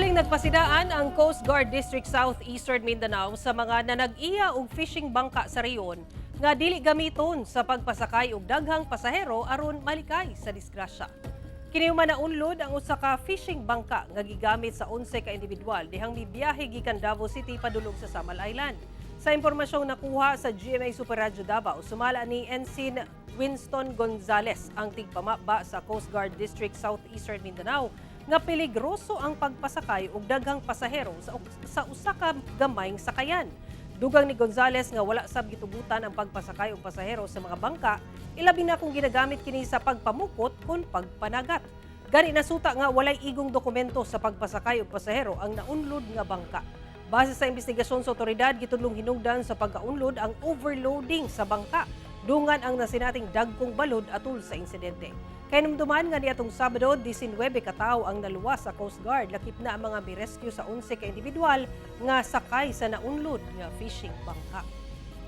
Dobleng nagpasidaan ang Coast Guard District South Eastern Mindanao sa mga nanag-iya og fishing bangka sa rehiyon nga dili gamiton sa pagpasakay og daghang pasahero aron malikay sa disgrasya. Kini human naunlod ang usa ka fishing bangka nga gigamit sa 11 ka individual dihang mibiyahe gikan Davao City padulong sa Samal Island. Sa impormasyong nakuha sa GMA Super Radyo Davao, sumala ni Ensign Winston Gonzales, ang tigpamaba sa Coast Guard District Southeastern Mindanao, nga peligroso ang pagpasakay og daghang pasahero sa usa ka gamayng sakayan. Dugang ni Gonzales nga wala sab gitugutan ang pagpasakay og pasahero sa mga bangka, ilabi na kung ginagamit kini sa pagpamukot kon pagpanagat. Gani nasuta nga walay igong dokumento sa pagpasakay og pasahero ang naunlod nga bangka. Base sa investigasyon sa otoridad, gitudlong hinungdan sa pagkaunlod ang overloading sa bangka. Dungan ang nasinating dagkong balod atul sa insidente. Kahinumduman nga niadtong Sabado, 19 katawo ang naluwas sa Coast Guard, lakip na ang mga mirescue sa 11 ka individual nga sakay sa naunlod nga fishing bangka.